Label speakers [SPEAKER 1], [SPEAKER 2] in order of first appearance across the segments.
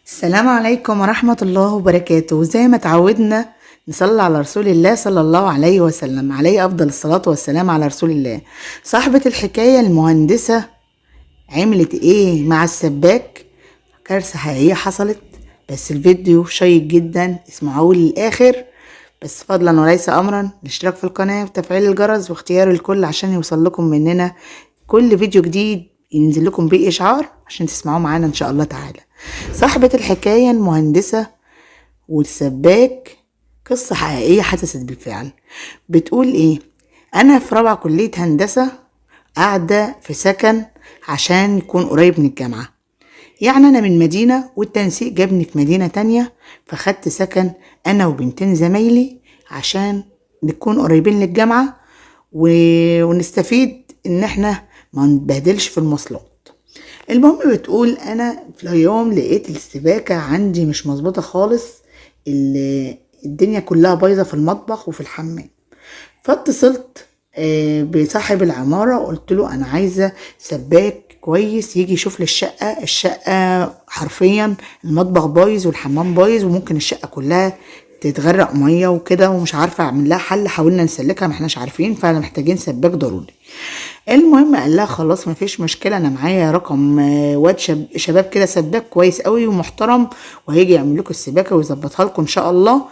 [SPEAKER 1] السلام عليكم ورحمة الله وبركاته. زي ما تعودنا نصلي على رسول الله صلى الله عليه وسلم، عليه أفضل الصلاة والسلام على رسول الله. صاحبة الحكاية المهندسة عملت ايه مع السباك؟ كارثة حقيقية حصلت، بس الفيديو شيق جدا، اسمعوه للآخر. بس فضلا وليس أمرا الاشتراك في القناة وتفعيل الجرس واختيار الكل عشان يوصل لكم مننا كل فيديو جديد ينزل لكم بيه إشعار عشان تسمعوه معانا إن شاء الله تعالى. صاحبة الحكاية المهندسة والسباك، قصة حقيقية حدثت بالفعل. بتقول ايه؟ انا في رابعة كلية هندسة، قاعدة في سكن عشان يكون قريب من الجامعة. يعني انا من مدينة والتنسيق جابني في مدينة تانية، فخدت سكن انا وبنتين زمايلي عشان نكون قريبين للجامعة ونستفيد ان احنا ما نتبهدلش في المواصلات. المهم بتقول انا في يوم لقيت السباكة عندي مش مظبوطة خالص، الدنيا كلها بايظة في المطبخ وفي الحمام. فاتصلت بصاحب العمارة وقلت له انا عايزة سباك كويس يجي يشوف لي الشقة. الشقة حرفيا المطبخ بايظ والحمام بايظ وممكن الشقة كلها تتغرق مية وكده، ومش عارفة اعمل لها حل، حاولنا نسلكها ما احناش عارفين، فانا محتاجين سباك ضروري. المهم قال لها خلاص ما فيش مشكلة، انا معايا رقم واد شباب كده سباك كويس قوي ومحترم، وهيجي يعمل لكم السباكة ويظبطها لكم ان شاء الله،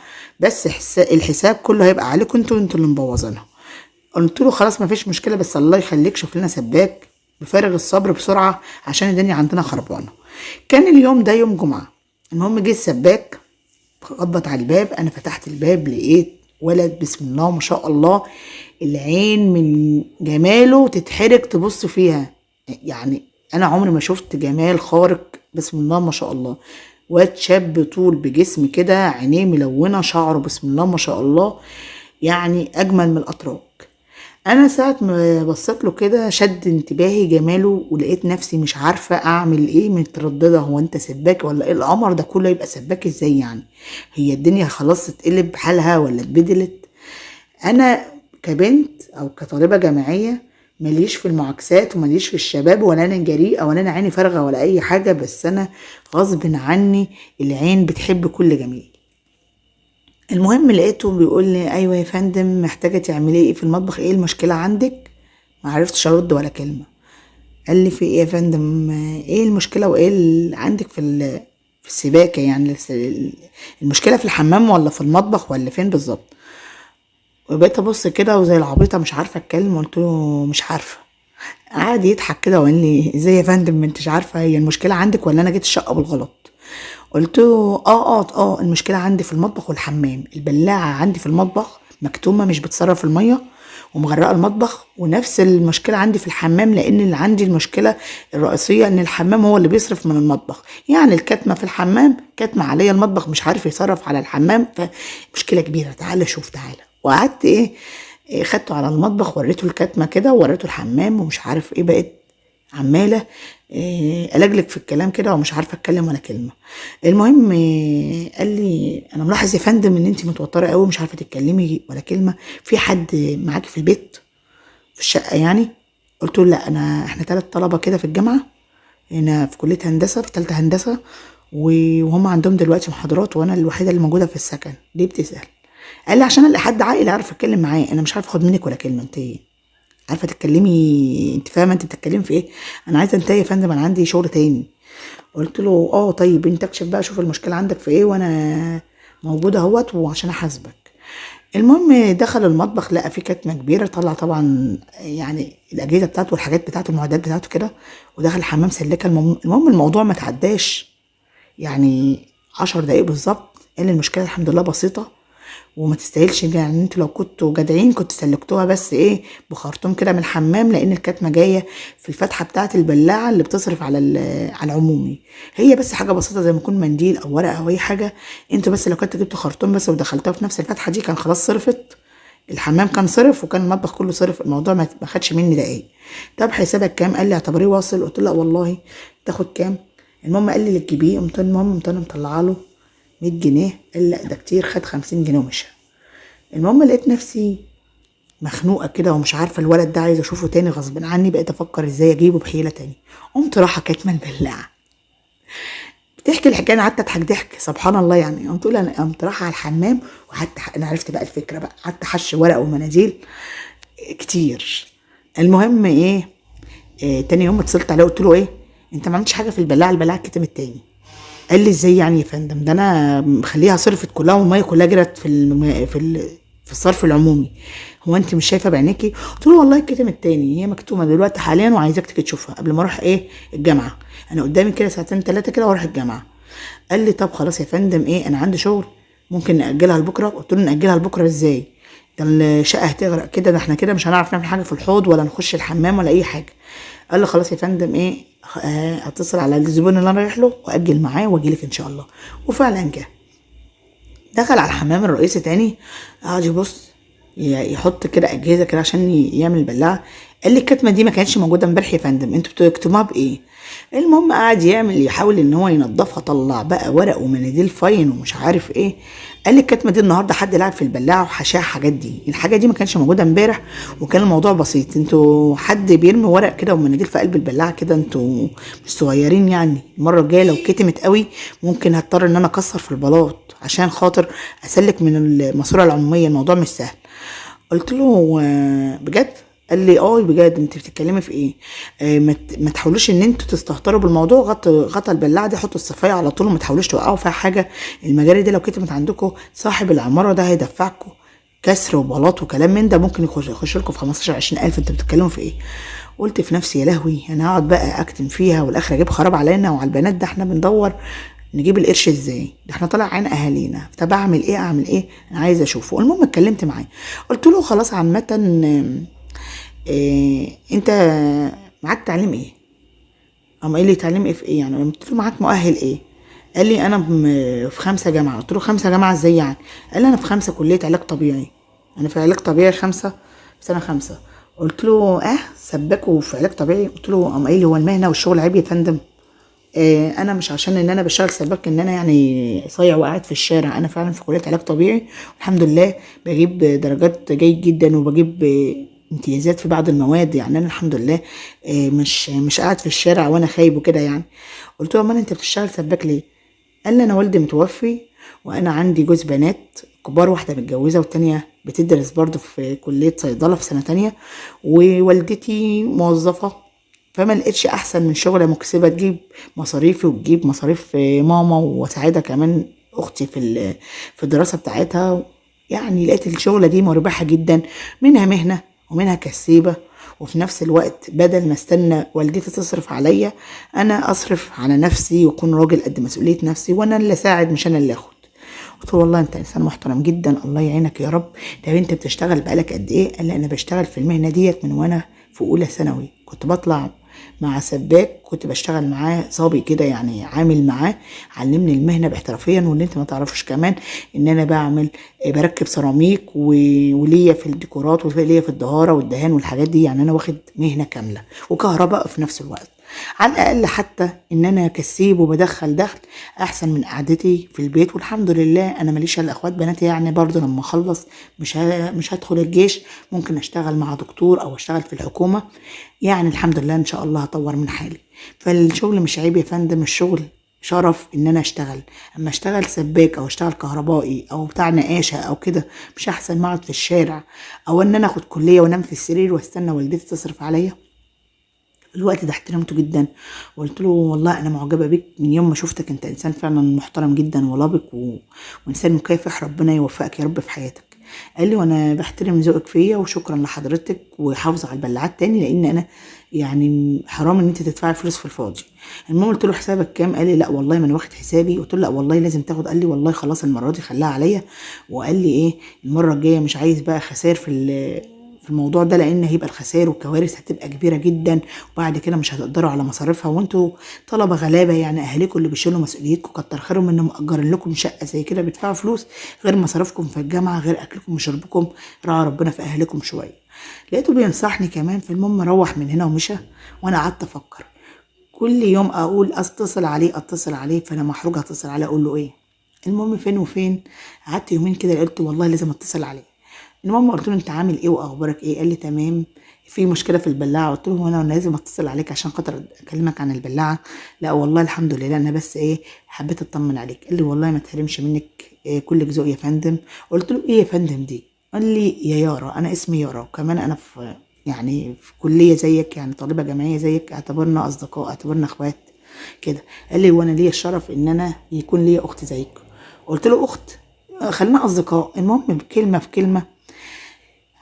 [SPEAKER 1] بس الحساب كله هيبقى عليكم انتوا، انتوا اللي مبوظينها. قلت له خلاص ما فيش مشكلة، بس الله يخليك شوف لنا سباك بفارغ الصبر بسرعة عشان الدنيا عندنا خربانة. كان اليوم ده يوم جمعة. المهم جه السباك خبط على الباب، انا فتحت الباب لقيت ولد بسم الله ما شاء الله، العين من جماله تتحرك تبص فيها، يعني انا عمري ما شفت جمال خارق بسم الله ما شاء الله. واد شاب طول بجسم كده، عينيه ملونة، شعره بسم الله ما شاء الله يعني اجمل من الاتراك. انا ساعة ما بصيت له كده شد انتباهي جماله، ولقيت نفسي مش عارفة اعمل ايه، مترددة، هو انت سباك ولا ايه؟ القمر ده كله يبقى سباك ازاي يعني؟ هي الدنيا خلاص اتقلب حالها ولا اتبدلت؟ انا كبنت او كطالبة جامعية ماليش في المعاكسات وماليش في الشباب، ولا انا جريئة ولا انا عيني فارغة ولا اي حاجة، بس انا غصب عني العين بتحب كل جميل. المهم لقيته بيقول لي ايوه يا فندم محتاجه تعملي ايه في المطبخ، ايه المشكلة عندك؟ ما عرفتش ارد ولا كلمة. قال لي في ايه يا فندم، ايه المشكلة وايه اللي عندك في السباكه يعني، المشكلة في الحمام ولا في المطبخ ولا فين بالظبط؟ وبقيت ابص كده وزي العبيطه مش عارفه اتكلم، قلت له مش عارفه. قعد يضحك كده وقال لي ازاي يا فندم ما انتش عارفه هي المشكلة عندك ولا انا جيت الشقة بالغلط؟ قلت له المشكلة عندي في المطبخ والحمام، البلاعة عندي في المطبخ مكتومة مش بتصرف المية ومغرقه المطبخ، ونفس المشكلة عندي في الحمام، لان اللي عندي المشكلة الرئيسية ان الحمام هو اللي بيصرف من المطبخ، يعني الكتمه في الحمام كتمه عليا المطبخ مش عارف يصرف على الحمام، فمشكله كبيرة، تعالى شوف تعالى. وقعدت ايه خدته على المطبخ وريته الكتمه كده ووريته الحمام ومش عارف ايه، بقيت عماله ألجلج في الكلام كده ومش عارفه اتكلم ولا كلمة. المهم قال لي انا ملاحظ يا فندم ان انت متوترة قوي ومش عارفه تتكلمي ولا كلمة، في حد معاكي في البيت في الشقة يعني؟ قلت له لا، احنا 3 طلبه كده في الجامعة هنا في كليه هندسة، في ثالثة هندسة، وهم عندهم دلوقتي محاضرات وانا الوحيدة اللي موجودة في السكن. ليه بتسال؟ قال لي عشان الاقي حد عاقل اعرف اتكلم معاه، انا مش عارفه اخد منك ولا كلمة، انت عارفه تتكلمي، انت فاهمه انت بتتكلمي في ايه؟ انا عايزه انتهي يا فندم، انا عندي شغل تاني. قلت له طيب انت اكشف بقى شوف المشكلة عندك في ايه وانا موجودة اهوت وعشان احاسبك. المهم دخل المطبخ لقى في كتمه كبيرة، طلع طبعا يعني الاجهزة بتاعته والحاجات بتاعته المعدات بتاعته كده، ودخل الحمام سلكها. المهم الموضوع ما تعداش يعني 10 دقايق بالظبط، قال المشكلة الحمد لله بسيطة وما تستاهلش، يعني انتوا لو كنتوا جدعين كنتوا سلكتوها بس ايه بخرطوم كده من الحمام، لان الكتمه جاية في الفتحة بتاعه البلاعة اللي بتصرف على العمومي، هي بس حاجة بسيطة زي ما يكون منديل او ورقة او اي حاجة، انتوا بس لو كنتوا جبتوا خرطوم بس ودخلتوها في نفس الفتحة دي كان خلاص صرفت، الحمام كان صرف وكان المطبخ كله صرف، الموضوع ما خدش مني دقايق. طب حسابك كام؟ قال لي اعتبريه واصل. قلت له لا والله تاخد كام؟ المهم قال لي اللي تجيبيه. قمت المهم قمت انا مطلعه له 100 جنيه، قال لا ده كتير، خد 50 جنيه ومشى. المهم لقيت نفسي مخنوقه كده ومش عارفه الولد ده عايزه اشوفه تاني غصب عني، بقيت افكر ازاي اجيبه بحيلة تاني. قمت رايحة كاتمه البلاعة. بتحكي بيحكي الحكاية، انا قعدت اضحك ضحك سبحان الله يعني. قمت انا قمت رايحة على الحمام وقعدت، انا عرفت بقى الفكرة بقى، قعدت حش ورق ومناديل كتير. المهم ايه، تاني يوم اتصلت عليه قلت له ايه، انت ما عملتش حاجة في البلاعة، البلاعة كتمت تاني. قال لي ازاي يعني يا فندم، ده انا مخليها صرفت كلها والمية كلها جرت في الصرف العمومي، هو انت مش شايفه بعينيكي؟ قلت له والله كتمت تاني، هي مكتومة دلوقتي حاليا وعايزاك تيجي تشوفها قبل ما اروح ايه الجامعة، انا قدامي كده ساعتين 3 كده واروح الجامعة. قال لي طب خلاص يا فندم ايه، انا عندي شغل، ممكن ناجلها لبكرة. قلت له ناجلها لبكرة ازاي، ده الشقة هتغرق كده، ده احنا كده مش هنعرف نعمل حاجة في الحوض ولا نخش الحمام ولا اي حاجة. قال لي خلاص يا فندم ايه، اتصل على الزبون اللي انا رايح له واجل معاه واجي لك ان شاء الله. وفعلا جه، دخل على الحمام الرئيسي تاني، قعد يبص يحط كده اجهزة كده عشان يعمل البلاعة. قال لي الكتمه دي ما كانتش موجودة امبارح يا فندم، انتوا بتكتموها بايه؟ المهم قعد يعمل يحاول ان هو ينظفها، طلع بقى ورق ومناديل فاين ومش عارف ايه. قال لي الكتمه دي النهارده حد لعب في البلاعة وحشاها حاجات دي، الحاجة دي ما كانتش موجودة امبارح وكان الموضوع بسيط، انتوا حد بيرمي ورق كده ومناديل في قلب البلاعة كده، انتوا مش صغيرين يعني، المرة الجاية لو كتمت قوي ممكن هضطر ان انا اكسر في البلاط عشان خاطر اسلك من الماسورة العمومية، الموضوع مش سهل. قلت له بجد؟ قال لي اه بجد، انت بتتكلمي في ايه؟ ما تحاولوش ان انتوا تستهتروا بالموضوع، غطى البلاعة دي، حطوا الصفايه على طول وما تحاولوش توقعوا فيها حاجة، المجاري دي لو كتمت عندكم صاحب العمارة ده هيدفعكم كسر وبلاط وكلام من ده، ممكن يخش لكم في 15 20 الف، انتوا بتتكلموا في ايه؟ قلت في نفسي يا لهوي، انا هقعد بقى اكتم فيها والاخر اجيب خراب علينا وعلى البنات، ده احنا بندور نجيب القرش ازاي، ده احنا طالع عين اهالينا، طب اعمل ايه اعمل ايه، انا عايزه اشوفه. المهم اتكلمت معاه قلت له خلاص عامة إيه انت معاك تعليم ايه؟ قام قايل لي تعليم ايه في ايه يعني؟ قلت له معاك مؤهل ايه؟ قال لي انا في 5 جامعه. قلت له 5 جامعه ازاي يعني؟ قال لي انا في 5 كليه علاج طبيعي، انا في علاج طبيعي 5 في سنة 5. قلت له سباك وفي علاج طبيعي؟ قلت له، قام قايل لي هو المهنة والشغل عيب يا فندم؟ انا مش عشان ان انا بشتغل سباك ان انا يعني صايع وقاعد في الشارع، انا فعلا في كليه علاج طبيعي والحمد لله بجيب درجات جيد جدا وبجيب امتيازات في بعض المواد، يعني انا الحمد لله مش قاعد في الشارع وانا خايب وكده يعني. قلت له امال انت بتشتغل سباك ليه؟ قال لي انا والدي متوفي وانا عندي جوز بنات كبار، واحدة متجوزة والتانية بتدرس برضه في كليه صيدلة في سنة تانية، ووالدتي موظفة، فما لقيتش احسن من شغله مكسبه تجيب مصاريفي وتجيب مصاريف ماما واساعدها كمان اختي في الدراسة بتاعتها، يعني لقيت الشغلة دي مربحة جدا، منها مهنة ومنها كسيبه، وفي نفس الوقت بدل ما استنى والدتي تصرف عليا انا اصرف على نفسي واكون راجل قد مسؤولية نفسي، وانا اللي اساعد مش انا اللي اخد. قلت له والله انت انسان محترم جدا، الله يعينك يا رب. طب انت بتشتغل بقالك قد ايه؟ قال لي انا بشتغل في المهنة ديت من وانا في اولى ثانوي، كنت بطلع مع سباك، كنت بشتغل معاه صبي كده يعني، عامل معاه، علمني المهنة باحترافيا، واللي انت ما تعرفش كمان ان انا بعمل بركب سيراميك وليا في الديكورات وليا في الدهاره والدهان والحاجات دي، يعني انا واخد مهنة كاملة وكهرباء في نفس الوقت، على الاقل حتى ان انا كسيب وبدخل دخل احسن من قعدتي في البيت. والحمد لله انا ماليش الا اخوات بناتي، يعني برضه لما اخلص مش هدخل الجيش، ممكن اشتغل مع دكتور او اشتغل في الحكومة، يعني الحمد لله ان شاء الله هطور من حالي. فالشغل مش عيب يا فندم، الشغل شرف ان انا اشتغل، اما اشتغل سباك او اشتغل كهربائي او بتاع نقاشه او كده، مش احسن ما اقعد في الشارع او ان انا اخد كليه وانام في السرير واستنى والدتي تصرف عليا. الوقت ده احترمته جدا وقلت له والله انا معجبه بيك من يوم ما شفتك، انت انسان فعلا محترم جدا ولبق وانسان مكافح، ربنا يوفقك يا رب في حياتك. قال لي وانا بحترم ذوقك فيا وشكرا لحضرتك، وحافظه على البلاعات تاني لان انا يعني حرام ان انت تدفعي فلوس في الفاضي. المهم قلت له حسابك كام؟ قال لي لا والله ما انا واخد حسابي. قلت له لا والله لازم تاخد. قال لي والله خلاص المرة دي خلاها عليا، وقال لي ايه المرة الجاية مش عايز بقى خسائر في الموضوع ده، لان هيبقى الخسائر والكوارث هتبقى كبيرة جدا، وبعد كده مش هتقدروا على مصاريفها، وانتوا طلبه غلابة يعني اهاليكم اللي بيشيلوا مسؤوليتكم، كتر خيرهم انهم مأجرين لكم شقه زي كده بيدفعوا فلوس، غير مصاريفكم في الجامعة، غير اكلكم وشربكم، راعوا ربنا في اهلكم شوية. لقيته بينصحني كمان. في المهم روح من هنا ومشى، وانا قعدت افكر كل يوم اقول اتصل عليه اتصل عليه، فانا محروجه اتصل عليه اقول له ايه. المهم فين وفين، قعدت يومين كده قلت والله لازم اتصل عليه. المهم قلت له انت عامل ايه واخبارك ايه؟ قال لي تمام، في مشكلة في البلاعة. قلت له انا لازم اتصل عليك عشان خاطر اكلمك عن البلاعة. لا والله الحمد لله، انا بس ايه حبيت اطمن عليك. قال لي والله ما تحرمش منك، إيه كلك ذوق يا فندم. قلت له ايه يا فندم دي؟ قال لي يا يارا، انا اسمي يارا، وكمان انا في يعني في كليه زيك، يعني طالبه جامعية زيك، اعتبرنا اصدقاء، اعتبرنا اخوات كده. قال لي وانا ليا الشرف ان انا يكون ليا اخت زيك. قلت له اخت؟ خلينا اصدقاء. المهم كلمة في كلمة،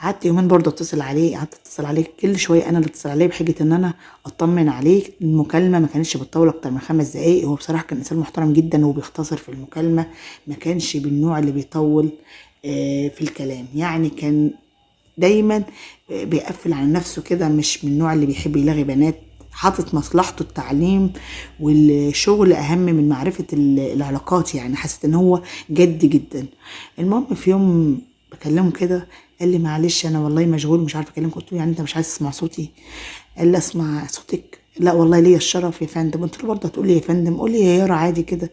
[SPEAKER 1] قعدت يومين برضه اتصل عليه، قعدت اتصل عليه كل شوية، انا اللي اتصل عليه بحجة ان انا اطمن عليه. المكالمة ما كانتش بتطول اكتر من 5 دقائق. هو بصراحة كان انسان محترم جدا وبيختصر في المكالمة، ما كانش بالنوع اللي بيطول في الكلام، يعني كان دايما بيقفل على نفسه كده، مش من النوع اللي بيحب يلغي بنات، حاطط مصلحته التعليم والشغل اهم من معرفة العلاقات، يعني حسيت ان هو جد جدا. المهم في يوم بكلمه كده قال لي معلش انا والله مشغول ومش عارفه اكلمك. قلت له يعني انت مش عايز تسمع صوتي؟ قال لي اسمع صوتك؟ لا والله ليا الشرف يا فندم. قلت له برضه هتقول لي يا فندم؟ قول لي يا يارا عادي كده،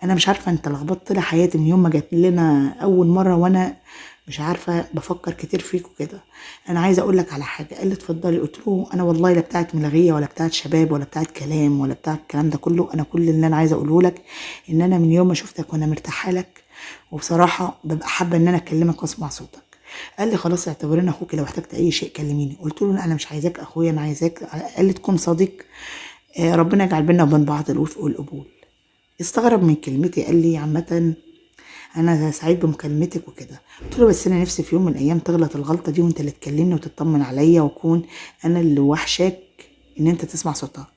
[SPEAKER 1] انا مش عارفه انت لخبطت لي حياتي من يوم ما جت لنا اول مرة، وانا مش عارفه بفكر كتير فيك وكده، انا عايزه اقول لك على حاجة. قال لي اتفضلي. قلت له انا والله لا بتاعت ملغيه ولا بتاعت شباب ولا بتاعت كلام ولا بتاعت الكلام ده كله، انا كل اللي انا عايزه اقوله لك ان انا من يوم ما شفتك وانا مرتاحة لك، وبصراحة ببقى حابة ان انا اكلمك واسمع صوتك. قال لي خلاص اعتبريني اخوك، لو احتجت اي شيء كلميني. قلت له لا انا مش عايزاك اخويا، انا عايزاك على الاقل تكون صديق، ربنا يجعل بينا وبين بعض الوفق والقبول. استغرب من كلمتي، قال لي عامة انا سعيد بمكالمتك وكده. قلت له بس انا نفسي في يوم من الايام تغلط الغلطة دي وانت اللي تكلمني وتطمن عليا، واكون انا اللي وحشاك ان انت تسمع صوتها.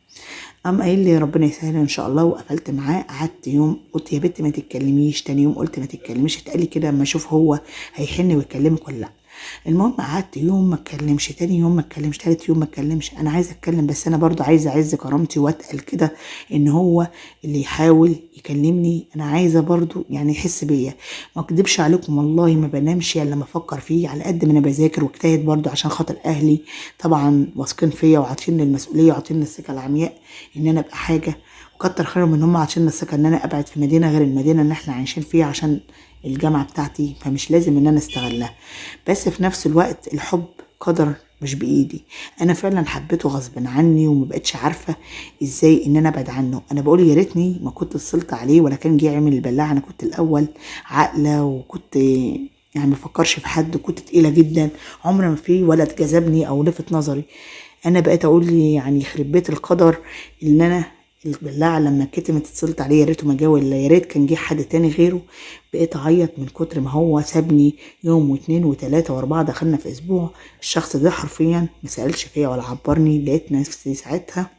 [SPEAKER 1] قام قايل لي ربنا يسهل ان شاء الله. وقفلت معاه، قعدت يوم قلت يا بنت ما تتكلميش، تاني يوم قلت ما تتكلميش، اتقالي كده اما اشوف هو هيحن ويكلمك ولا لا. المهم قعدت يوم ما اتكلمش، تاني يوم ما اتكلمش، تالت يوم ما اتكلمش. انا عايزه اتكلم بس انا برضو عايزه اعز كرامتي واتقل كده ان هو اللي يحاول يكلمني، انا عايزه برضو يعني يحس بيا. ما اكدبش عليكم والله ما بنامش الا لما افكر فيه، على قد ما انا بذاكر واجتهد برضو عشان خاطر اهلي، طبعا واثقين فيا وعاطيني المسؤولية وعاطيني الثقة العمياء ان انا ابقى حاجة، وكتر خيرهم ان هم عاطيني الثقة ان انا ابعد في مدينة غير المدينة اللي احنا عايشين فيها عشان الجامعة بتاعتي، فمش لازم ان انا استغلها. بس في نفس الوقت الحب قدر مش بايدي، انا فعلا حبيته غصب عني وما بقتش عارفه ازاي ان انا ابعد عنه. انا بقول يا ريتني ما كنت اتصلت عليه ولا كان جه يعمل البلاعة، انا كنت الاول عاقلة وكنت يعني ما بفكرش في حد، وكنت تقيلة جدا، عمر ما في ولد جذبني او لفت نظري. انا بقيت اقول لي يعني يخرب بيت القدر ان انا البلاعة لما كتمت اتصلت عليه يا ريته ما جه، ولا يا ريت كان جه حد تاني غيره. بقيت اعيط من كتر ما هو سابني يوم واثنين وثلاثة واربعة، دخلنا في اسبوع الشخص ده حرفيا ما سالش فيا ولا عبرني. لقيت نفسي ساعتها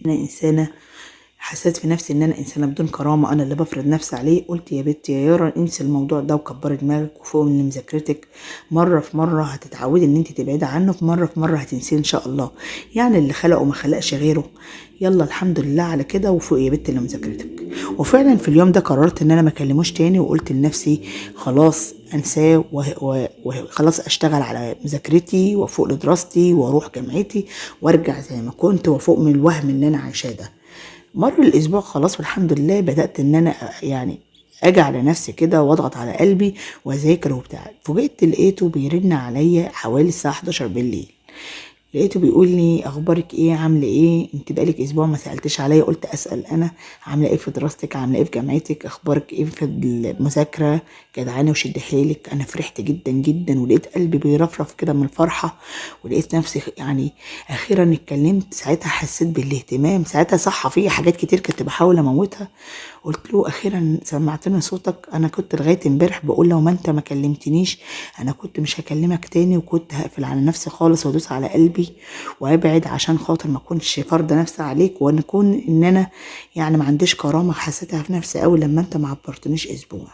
[SPEAKER 1] انا انسانه، حسيت في نفسي ان انا انسانه بدون كرامة، انا اللي بفرض نفسي عليه. قلت يا بنتي يا يارا انسي الموضوع ده وكبري دماغك وفوق من مذاكرتك، مرة في مرة هتتعودي ان انت تبعدي عنه، في مرة في مرة هتنسيه ان شاء الله، يعني اللي خلقه ما خلقش غيره، يلا الحمد لله على كده، وفوق يا بنتي لمذاكرتك. وفعلا في اليوم ده قررت ان انا ما اكلموش تاني، وقلت لنفسي خلاص انساه وخلاص اشتغل على مذاكرتي وافوق لدراستي واروح جامعتي وارجع زي ما كنت وافوق من الوهم اللي انا عايشاه ده. مر الاسبوع خلاص والحمد لله، بدات ان انا يعني اجي على نفسي كده واضغط على قلبي واذاكر وبتاع. فوجئت لقيته بيرن عليا حوالي الساعة 11 بالليل، لقيته بيقول لي اخبارك ايه، عامله ايه، انت بقالك اسبوع ما سالتش عليا، قلت اسال انا عامله ايه في دراستك، عامله ايه في جامعتك، اخبارك ايه في المذاكرة، جدعانه وشد حيلك. انا فرحت جدا جدا ولقيت قلبي بيرفرف كده من الفرحة، ولقيت نفسي يعني اخيرا اتكلمت. ساعتها حسيت بالاهتمام، ساعتها صح في حاجات كتير كنت بحاول اموتها. قلت له اخيرا سمعتني صوتك، انا كنت لغاية امبارح بقول لو ما انت ما كلمتنيش انا كنت مش هكلمك تاني، وكنت هقفل على نفسي خالص وادوس على قلبي وابعد عشان خاطر ما اكونش فرض نفسي عليك، وانا اكون ان انا يعني ما عنديش كرامة. حسيتها في نفسي قوي لما انت ما عبرتنيش اسبوع.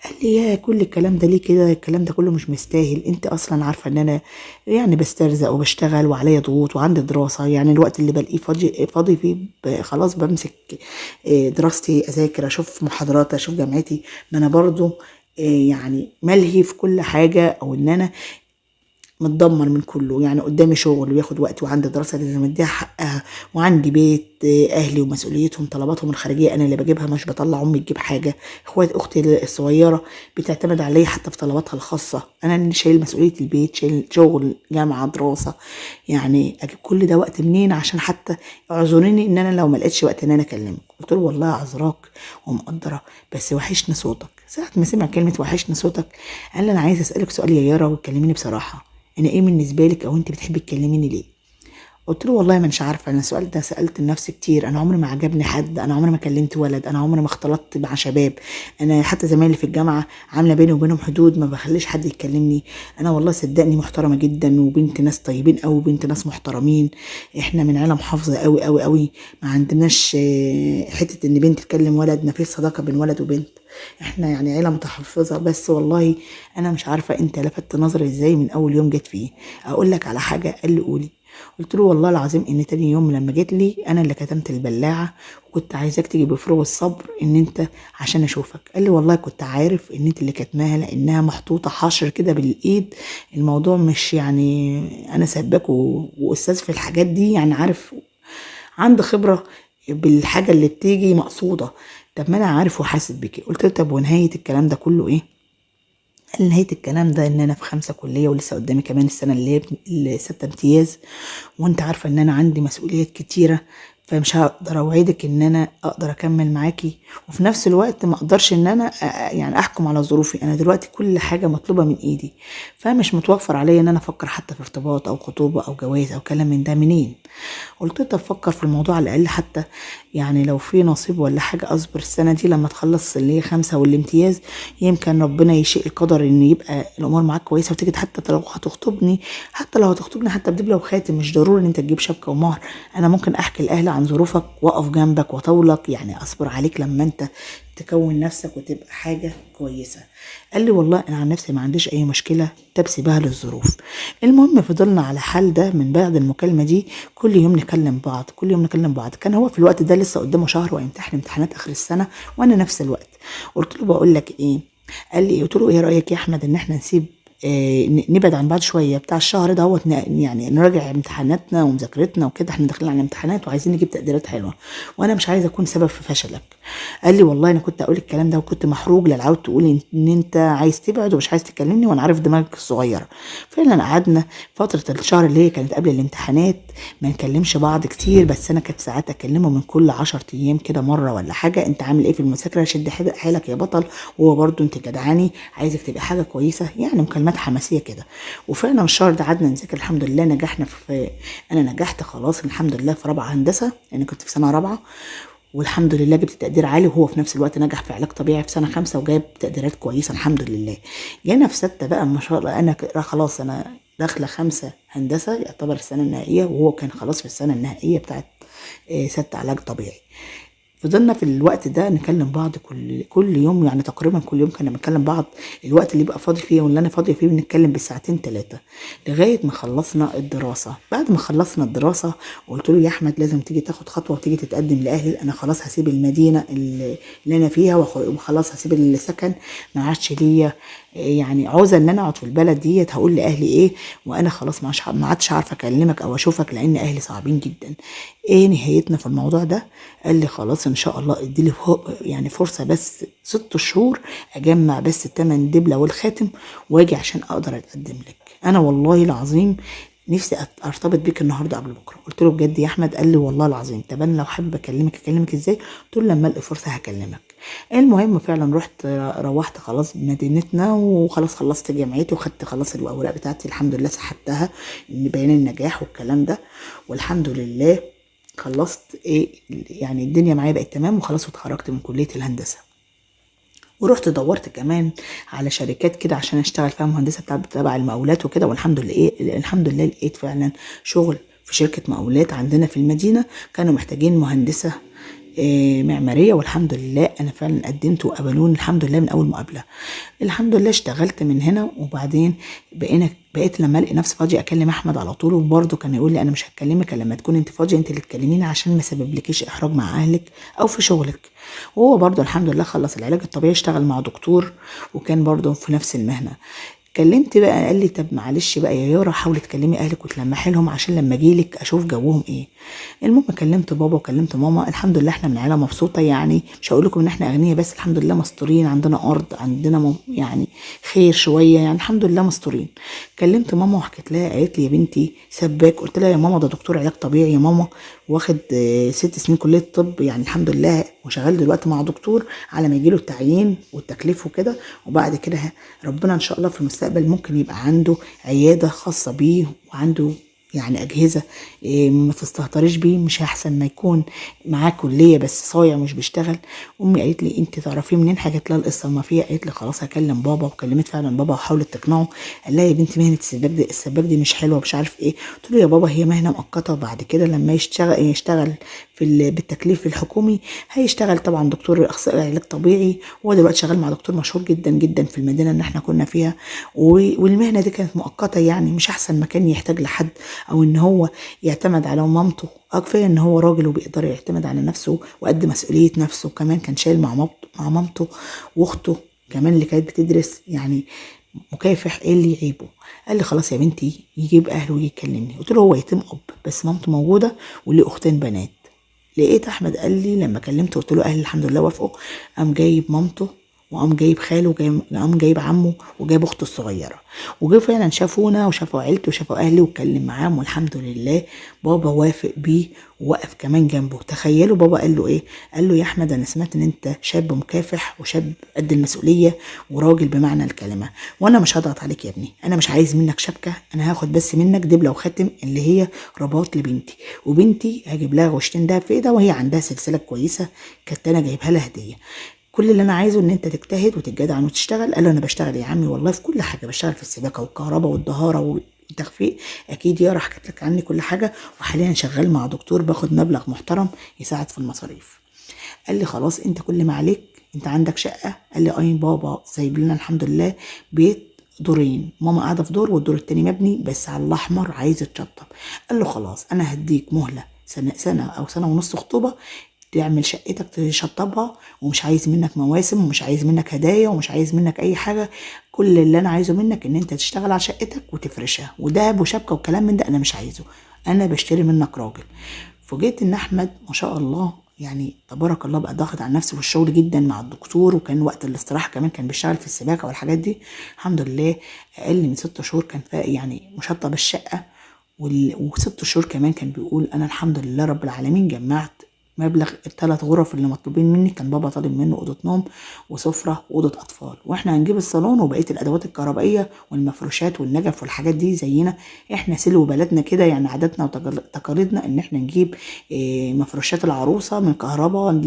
[SPEAKER 1] قال لي يا كل الكلام ده ليه كده، الكلام ده كله مش مستاهل، انت اصلا عارفه ان انا يعني بسترزق وبشتغل وعليا ضغوط وعندي دراسة، يعني الوقت اللي بلاقيه فاضي فيه خلاص بمسك دراستي، اذاكر، اشوف محاضرات، اشوف جامعتي، ما انا برضو يعني ملهي في كل حاجة، او ان انا متدمر من كله، يعني قدامي شغل وياخد وقت، وعندي دراسة لازم اديها حقها، وعندي بيت، اهلي ومسؤوليتهم، طلباتهم الخارجية انا اللي بجيبها، مش بطلع امي تجيب حاجة، اخوات اختي الصغيرة بتعتمد عليا حتى في طلباتها الخاصة، انا اللي شايل مسؤولية البيت، شايل شغل، جامعه، دراسة، يعني اجيب كل ده وقت منين؟ عشان حتى اعذريني ان انا لو ما لقيتش وقت ان انا اكلمك. قلت له والله اعذراك ومقدره، بس وحشني صوتك. ساعة ما سمع كلمة وحشني صوتك قال لي انا عايز اسالك سؤال يا يارا وتكلميني بصراحة، انا ايه بالنسبة لك، او انت بتحبي تكلميني ليه؟ قلت له والله ما مش عارفه، انا السؤال ده سالت لنفسي كتير، انا عمري ما عجبني حد، انا عمري ما كلمت ولد، انا عمري ما اختلطت مع شباب، انا حتى زمايلي في الجامعة عامله بيني وبينهم حدود، ما بخليش حد يكلمني، انا والله صدقني محترمه جدا وبنت ناس طيبين قوي وبنت ناس محترمين، احنا من عيله محافظة قوي قوي قوي، ما عندناش حتة ان بنت تكلم ولد، ما فيش صداقه بين ولد وبنت، احنا يعني عيله متحفظه. بس والله انا مش عارفه انت لفت نظري ازاي من اول يوم جيت فيه. اقول لك على حاجة؟ قال لي قولي. قلت له والله العظيم ان تاني يوم لما جيت لي انا اللي كتمت البلاعة، وكنت عايزاك تيجي بفروغ الصبر ان انت عشان اشوفك. قال لي والله كنت عارف ان انت اللي كتماها، لانها محطوطة حشر كده بالايد، الموضوع مش يعني انا سباك واستاذ في الحاجات دي، يعني عارف، عنده خبره بالحاجة اللي بتيجي مقصوده. طب ما انا عارف وحاسس بيكي. قلت له طب ونهاية الكلام ده كله ايه؟ قال نهاية الكلام ده ان انا في 5 كليه ولسه قدامي كمان السنة اللي هي 6 امتياز، وانت عارفه ان انا عندي مسؤوليات كتيرة، فمش هقدر اوعدك ان انا اقدر اكمل معاكي، وفي نفس الوقت ما اقدرش ان انا يعني احكم على ظروفي، انا دلوقتي كل حاجة مطلوبه من ايدي، فمش متوفر عليا ان انا افكر حتى في ارتباط او خطوبه او جواز او كلام من ده منين. قلت له طب فكر في الموضوع على الاقل، حتى يعني لو في نصيب ولا حاجة اصبر السنة دي لما تخلص اللي هي 5 والامتياز، يمكن ربنا يشيء القدر ان يبقى الامور معاك كويسة وتيجي حتى لو هتخطبني، حتى لو هتخطبني حتى بدبله وخاتم، مش ضروري ان انت تجيب شبكة ومهر، انا ممكن احكي لاهلي عن ظروفك واقف جنبك واطولك، يعني اصبر عليك لما انت تكون نفسك وتبقى حاجة كويسة. قال لي والله انا عن نفسي ما عنديش اي مشكلة، تبسي بها للظروف. المهم فضلنا على حال ده من بعد المكالمة دي، كل يوم نكلم بعض، كل يوم نكلم بعض. كان هو في الوقت ده لسه قدامه شهر ويمتحن امتحانات اخر السنة، وانا نفس الوقت. قلت له بقول لك ايه؟ قال لي، قلت له ايه رايك يا احمد ان احنا نسيب نبعد عن بعض شوية بتاع الشهر ده، يعني نراجع امتحاناتنا ومذاكرتنا وكده، احنا داخلين على امتحانات وعايزين نجيب تقديرات حلوة، وانا مش عايزه اكون سبب في فشلك. قال لي والله انا كنت اقول الكلام ده وكنت محروج للعود تقول ان انت عايز تبعد ومش عايز تكلمني، وانا عارف دماغك الصغيرة. فعلا قعدنا فترة الشهر اللي هي كانت قبل الامتحانات ما نكلمش بعض كتير، بس انا كانت ساعات اكلمه من كل 10 ايام كده مرة ولا حاجة، انت عامل ايه في المذاكرة، شد حيلك يا بطل، وهو برده انت جدعاني عايزك تبقى حاجة كويسة، يعني مكالمات حماسية كده. وفعلا الشهر ده قعدنا نذاكر، الحمد لله نجحنا في، انا نجحت خلاص الحمد لله في رابعه هندسة، انا كنت في سنة رابعه والحمد لله جبت تقدير عالي، وهو في نفس الوقت نجح في علاج طبيعي في سنة 5 وجايب تقديرات كويسة الحمد لله. جينا في 6 بقى ما شاء الله، انا خلاص انا داخله 5 هندسة يعتبر السنة النهائية، وهو كان خلاص في السنة النهائية بتاعت 6 علاج طبيعي. فضلنا في الوقت ده نكلم بعض كل يوم، يعني تقريبا كل يوم كنا بنكلم بعض، الوقت اللي يبقى فاضي فيه واللي انا فاضية فيه بنتكلم بالساعتين 3 لغاية ما خلصنا الدراسة. بعد ما خلصنا الدراسة قلت له يا احمد لازم تيجي تاخد خطوة وتيجي تتقدم لاهلي، انا خلاص هسيب المدينة اللي انا فيها وخلاص هسيب السكن، ما عادش ليا يعني عاوزه ان انا اقعد في البلد ديت، هقول لاهلي ايه وانا خلاص ما عادش عارفه اكلمك او اشوفك لان اهلي صعبين جدا. ايه نهايتنا في الموضوع ده؟ قال لي خلاص ان شاء الله ادي لي يعني فرصة بس 6 شهور اجمع بس الثمن دبله والخاتم واجي عشان اقدر اتقدم لك، انا والله العظيم نفسي ارتبط بيك النهارده قبل بكره. قلت له بجد يا احمد؟ قال لي والله العظيم. طب انا لو حابب اكلمك اكلمك ازاي؟ قلت له لما الاقي فرصة هكلمك. المهم فعلا رحت روحت خلاص مدينتنا وخلاص خلصت جامعتي وخدت خلاص الاوراق بتاعتي الحمد لله، سحبتها ان بيان النجاح والكلام ده، والحمد لله خلصت ايه يعني الدنيا معايا بقت تمام وخلاص، واتخرجت من كليه الهندسة. ورحت دورت كمان على شركات كده عشان اشتغل فيها مهندسه بتاع تبع المقاولات وكده، والحمد لله ايه الحمد لله لقيت فعلا شغل في شركة مقاولات عندنا في المدينة، كانوا محتاجين مهندسه معمارية، والحمد لله انا فعلا قدمت وقبلوني الحمد لله من اول مقابله. الحمد لله اشتغلت من هنا، وبعدين بقيت لما الاقي نفسي فاضية اكلم احمد على طول، وبرده كان يقول لي انا مش هكلمك الا لما تكون انت فاضية، انت اللي تكلميني عشان ما اسببلكيش احراج مع اهلك او في شغلك. وهو برده الحمد لله خلص العلاج الطبيعي، اشتغل مع دكتور وكان برده في نفس المهنة. كلمت بقى، قال لي طب معلش بقى يا يارا، حاولي تكلمي اهلك وتلمحي لهم عشان لما اجيلك اشوف جوهم ايه. المهم كلمت بابا وكلمت ماما. الحمد لله احنا من عيله مبسوطة، يعني مش هقول لكم ان احنا اغنياء، بس الحمد لله مستورين، عندنا ارض، عندنا يعني خير شوية، يعني الحمد لله مستورين. كلمت ماما وحكيت لها، قالت لي يا بنتي سباك. قلت لها يا ماما ده دكتور علاج طبيعي يا ماما، واخد 6 سنين كليه طب، يعني الحمد لله، وشغال دلوقتي مع دكتور على ما يجيله التعيين والتكليف وكده، وبعد كده ربنا ان شاء الله في المستقبل ممكن يبقى عنده عيادة خاصة بيه، وعنده يعني اجهزة ما تستهتريش بيه، مش احسن ما يكون معاه كليه بس صايع مش بيشتغل. امي قالت لي انت تعرفيه منين؟ حكت لها القصة ما فيها. قالت لي خلاص هكلم بابا، وكلمت فعلا بابا وحاولت تقنعه. قال لها يا بنتي مهنة السباك دي، السباك دي مش حلوة مش عارف ايه. قلت له يا بابا هي مهنة مؤقتة، وبعد كده لما يشتغل في بالتكليف الحكومي هيشتغل طبعا دكتور اخصائي علاج طبيعي، وهو دلوقتي شغال مع دكتور مشهور جدا جدا في المدينة اللي احنا كنا فيها، والمهنه دي كانت مؤقتة، يعني مش احسن مكان يحتاج لحد او ان هو يعتمد على مامته. كفاية ان هو راجل وبيقدر يعتمد على نفسه وقد مسؤولية نفسه، وكمان كان شايل مع مامته واخته كمان اللي كانت بتدرس، يعني مكافح. ايه اللي يعيبه؟ قال لي خلاص يا بنتي يجيب اهله ويجي يكلمني. قلت له هو يتيم اب بس مامته موجودة وليه اختين بنات. لقيت احمد قال لي لما كلمته قلت له اهلي الحمد لله وافقوا، قام جايب مامته وقام جايب خاله وقام جايب عمه وجايب اخته الصغيرة، وجه فعلا شافونا وشافوا عيلته وشافوا اهلي واتكلم معاهم، والحمد لله بابا وافق بيه ووقف كمان جنبه. تخيلوا بابا قال له ايه؟ قال له يا احمد انا سمعت ان انت شاب مكافح وشاب قد المسؤولية وراجل بمعنى الكلمة، وانا مش هضغط عليك يا ابني، انا مش عايز منك شبكة، انا هاخد بس منك دبله وخاتم اللي هي رباط لبنتي، وبنتي هجيب لها غشتين دهب في ايدها وهي عندها سلسلة كويسة كانت انا جايبها لها هديه. كل اللي انا عايزه ان انت تجتهد وتتجدعن وتشتغل. قال له انا بشتغل يا عمي والله في كل حاجة، بشتغل في السباكه والكهرباء والدهاره والتخفيق، اكيد يارا حكيت لك عني كل حاجة، وحاليا شغال مع دكتور باخد مبلغ محترم يساعد في المصاريف. قال لي خلاص انت كل ما عليك، انت عندك شقه؟ قال لي اي بابا سايب لنا الحمد لله بيت دورين، ماما قاعدة في دور والدور التاني مبني بس على الاحمر عايز يتشطب. قال له خلاص انا هديك مهله سنة او سنة ونص خطوبه، تعمل شقتك تشطبها، ومش عايز منك مواسم ومش عايز منك هدايا ومش عايز منك اي حاجة، كل اللي انا عايزه منك ان انت تشتغل على شقتك وتفرشها، ودهب وشبكة وكلام من ده انا مش عايزه، انا بشتري منك راجل. فوجئت ان احمد ما شاء الله يعني تبارك الله بقى ضاغط على نفسه في الشغل جدا مع الدكتور، وكان وقت الاستراحة كمان كان بيشتغل في السباكه والحاجات دي. الحمد لله اقل من 6 شهور كان يعني مشطب الشقة، و6 شهور كمان كان بيقول انا الحمد لله رب العالمين جمعت مبلغ ال3 غرف اللي مطلوبين مني. كان بابا طالب منه اوضة نوم وسفره واوضه اطفال، واحنا هنجيب الصالون وبقية الادوات الكهربائية والمفروشات والنجف والحاجات دي زينا احنا سلو بلدنا كده، يعني عاداتنا وتقاليدنا ان احنا نجيب مفروشات العروسة من كهرباء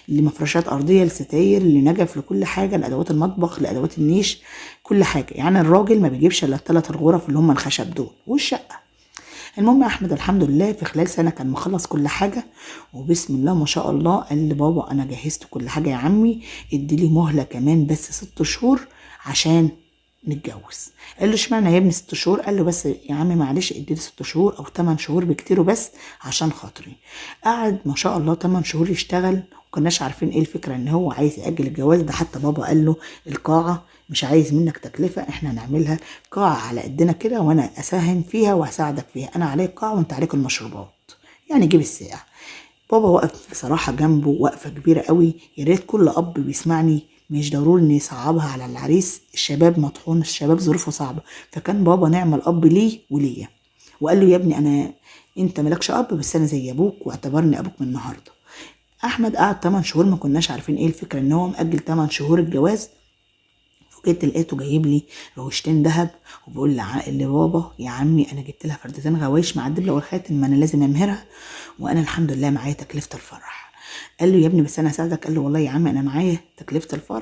[SPEAKER 1] لمفروشات ارضية لستاير لنجف لكل حاجة، لادوات المطبخ لادوات النيش، كل حاجة. يعني الراجل ما بيجيبش الا ال3 الغرف اللي هم الخشب دول والشقه. المهم احمد الحمد لله في خلال سنة كان مخلص كل حاجة، وبسم الله ما شاء الله قال لبابا انا جهزت كل حاجة يا عمي، ادي لي مهله كمان بس 6 شهور عشان نتجوز. قال له اشمعنى يا ابني 6 شهور؟ قال له بس يا عمي معلش ادي لي 6 شهور او 8 شهور بكتير بس عشان خاطري. قعد ما شاء الله 8 شهور يشتغل، وكناش عارفين ايه الفكرة ان هو عايز ياجل الجواز ده. حتى بابا قال له القاعة مش عايز منك تكلفة، احنا هنعملها قاعة على قدنا كده وانا اساهم فيها وهساعدك فيها، انا عليك قاعة وانت عليك المشروبات، يعني جيب الساعة. بابا وقف بصراحة جنبه وقفه كبيرة قوي. يا ريت كل اب بيسمعني مش ضروري ان يصعبها على العريس، الشباب مطحون، الشباب ظروفه صعبة، فكان بابا نعم الاب ليه وليا، وقال له يا ابني انا انت مالكش اب بس انا زي ابوك، واعتبرني ابوك من النهارده. احمد قعد 8 شهور ما كناش عارفين ايه الفكرة ان هو مأجل 8 شهور الجواز. فوجئت لقيته جايب لي غوشتين ذهب وبيقول لبابا يا عمي انا جبت لها فردتين غوايش مع الدبله والخاتم، ما انا لازم امهرها، وانا الحمد لله معايا تكلفة الفرح. قال له يا ابني بس انا هساعدك. قال له والله يا عمي انا معايا تكلفة الفرح.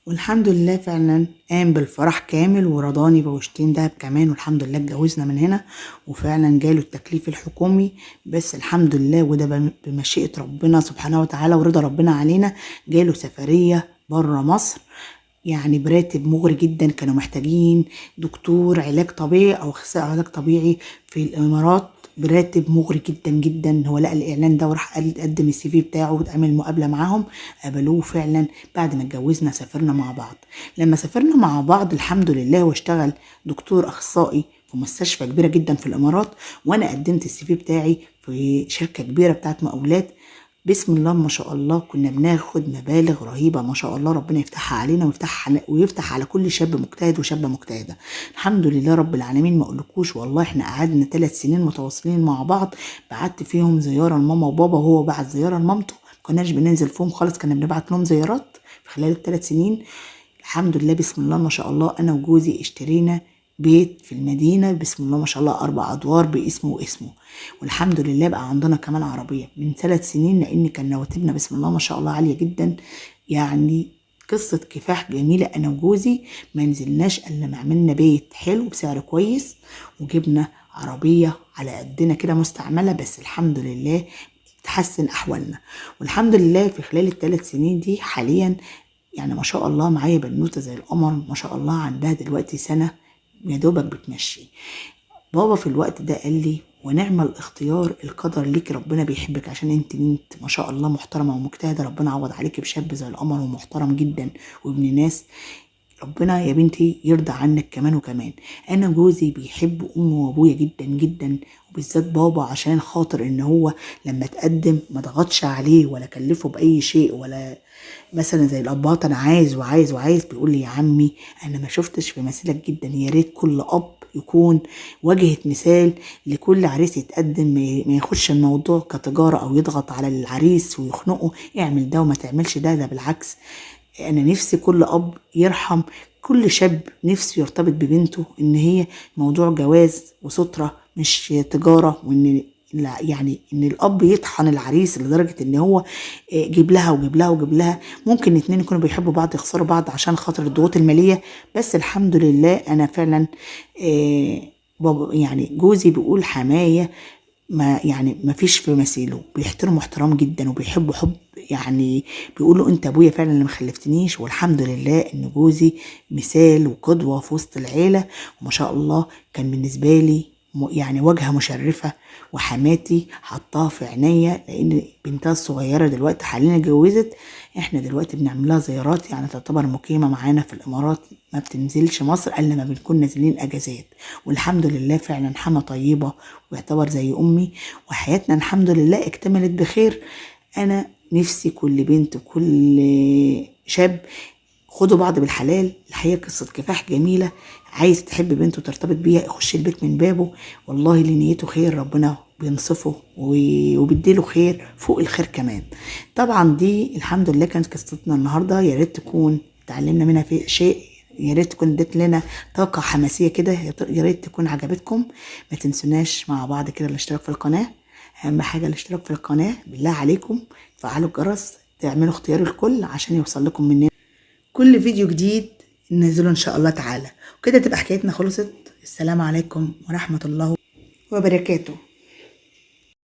[SPEAKER 1] والحمد لله فعلا قام بالفرح كامل ورضاني بوشتين دهب كمان، والحمد لله اتجوزنا من هنا، وفعلا جاله التكليف الحكومي. بس الحمد لله وده بمشيئة ربنا سبحانه وتعالى ورضا ربنا علينا، جاله سفرية بره مصر يعني براتب مغري جدا. كانوا محتاجين دكتور علاج طبيعي او اخصائي علاج طبيعي في الامارات، براتب مغري جدا جدا. هو لقى الاعلان ده وراح قدم ال CV بتاعه واتعمل مقابله معاهم، قبلوه فعلا. بعد ما اتجوزنا سافرنا مع بعض. لما سافرنا مع بعض الحمد لله، واشتغل دكتور اخصائي في مستشفى كبيرة جدا في الامارات، وانا قدمت ال CV بتاعي في شركة كبيرة بتاعت مقاولات. بسم الله ما شاء الله كنا بناخد مبالغ رهيبة ما شاء الله، ربنا يفتحها علينا ويفتح على كل شاب مجتهد وشابه مجتهدة. الحمد لله رب العالمين. ما اقولكوش والله احنا قعدنا 3 سنين متواصلين مع بعض، بعت فيهم زيارة لماما وبابا، وهو بعت زيارة لمامته، ما كناش بننزل فيهم خالص، كنا بنبعت لهم زيارات في خلال ال3 سنين. الحمد لله بسم الله ما شاء الله انا وجوزي اشترينا بيت في المدينة بسم الله ما شاء الله 4 أدوار باسمه واسمه، والحمد لله بقى عندنا كمان عربية من 3 سنين، لأن كان رواتبنا بسم الله ما شاء الله عالية جدا. يعني قصة كفاح جميلة. أنا وجوزي ما نزلناش إلا ما عملنا بيت حلو بسعر كويس، وجبنا عربية على قدنا كده مستعملة، بس الحمد لله تحسن أحوالنا. والحمد لله في خلال ال3 سنين دي حاليا يعني ما شاء الله معايا بنوتة زي القمر ما شاء الله، عندها دلوقتي سنة يا دوبك بتمشي. بابا في الوقت ده قال لي ونعم الاختيار، القدر ليك، ربنا بيحبك عشان انت بنت ما شاء الله محترمه ومجتهده، ربنا عوض عليك بشاب زي القمر ومحترم جدا وابن ناس، ربنا يا بنتي يرضى عنك كمان وكمان. انا جوزي بيحب امي وابويا جدا جدا، وبالذات بابا، عشان خاطر ان هو لما تقدم ما ضغطش عليه ولا كلفه باي شيء، ولا مثلا زي الابهات انا عايز وعايز وعايز. بيقول لي يا عمي انا ما شفتش في مثلك جدا، يا ريت كل اب يكون واجهة مثال لكل عريس يتقدم، ما ياخدش الموضوع كتجارة او يضغط على العريس ويخنقه اعمل ده وما تعملش ده. ده بالعكس، انا نفسي كل اب يرحم كل شاب نفسه يرتبط ببنته، ان هي موضوع جواز وسترة مش تجارة، وان يعني ان الاب يطحن العريس لدرجة ان هو جيب لها وجيب لها وجيب لها. ممكن اتنين يكونوا بيحبوا بعض يخسروا بعض عشان خاطر الضغوط المالية، بس الحمد لله انا فعلا بابا يعني جوزي بيقول حماية ما يعني ما فيش في مثيله، بيحترموا احترام جدا وبيحبوا حب، يعني بيقولوا انت ابويا فعلا اللي ما خلفتنيش. والحمد لله ان جوزي مثال وقدوه في وسط العيلة، وما شاء الله كان بالنسبة لي يعني واجهه مشرفة، وحماتي حطاها في عينيا لان بنتها الصغيرة دلوقتي حاليا اتجوزت، احنا دلوقتي بنعمل لها زيارات، يعني تعتبر مقيمة معانا في الامارات، ما بتنزلش مصر الا ما بنكون نازلين اجازات. والحمد لله فعلا حما طيبة ويعتبر زي امي، وحياتنا الحمد لله اكتملت بخير. انا نفسي كل بنت وكل شاب خدوا بعض بالحلال. الحقيقة قصة كفاح جميلة، عايز تحب بنته وترتبط بيها يخش البيت من بابه، والله اللي نيته خير ربنا بينصفه وبيديله خير فوق الخير كمان. طبعا دي الحمد لله كانت قصتنا النهارده، يا ريت تكون تعلمنا منها في شيء، يا ريت تكون ادت لنا طاقة حماسية كده، يا ريت تكون عجبتكم. ما تنسوناش مع بعض كده الاشتراك في القناة، اهم حاجة الاشتراك في القناة بالله عليكم، تفعلوا الجرس، تعملوا اختيار الكل عشان يوصل لكم مننا كل فيديو جديد ننزله ان شاء الله تعالى. وكده تبقى حكايتنا خلصت. السلام عليكم ورحمة الله وبركاته.